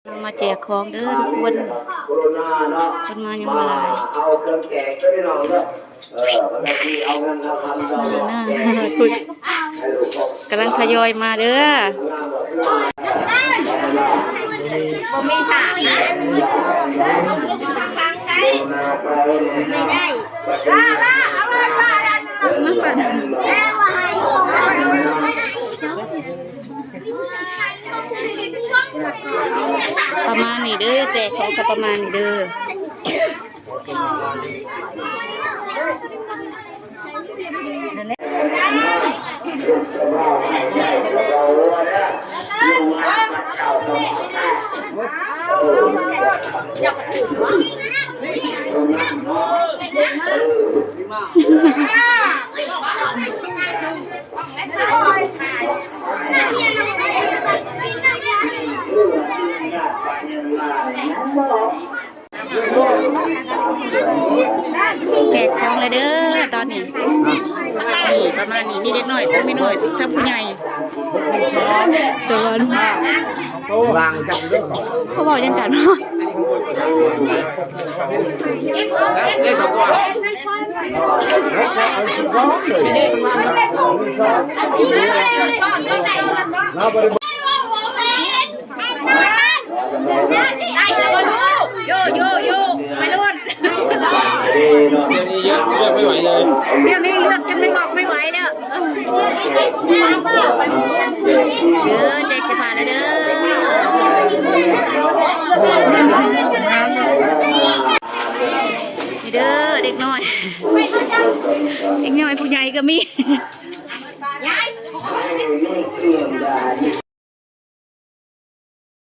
ເຮົາມາແຈກຂອງເດີທຸກຄົນ ຄົນມາຍັງບໍ່ຫຼາຍ. ເອີ ເອົາເຄື່ອງແກງເດີພີ່ນ້ອງເດີ. ເອີ ເພິ່ນວ່າຊິເອົາເງິນຫ້າພັນດອນ ກຳລັງທະຍອຍມາເດີ. ບໍ່ມີສາກນະ ໄດ້ ປະມານນີ້ເດີ ແຈກຂອງກໍປະມານນີ້ເດີ. ແຈກຂອງແລ້ວເດີຕອນນີ້. ນີ້ປະມານນີ້ ມີເດັກນ້ອຍ ທັງແມ່ນ້ອຍ ທັງຜູ້ໃຫຍ່. ຕົວລອນ ວາງກັນເດີ ເຂົາເວົ້າຫຍັງກັນເນາະ? ເລກສອງຕົວ. ໂຢ ໂຢ ໂຢ ໄປໂລດ. ດຽວນີ້ເລືອກ ເລືອກບໍ່ໄຫວເລີຍ ດຽວນີ້ເລືອກຈົນໄມ່ບອກໄມ່ໄຫວແລ້ວ. ເດີ ແຈກເສື້ອຜ້າແລ້ວເດີ ນີ້ເດີ ເດັກນ້ອຍ ເດັກນ້ອຍ ຜູ້ໃຫຍ່ກໍມີ.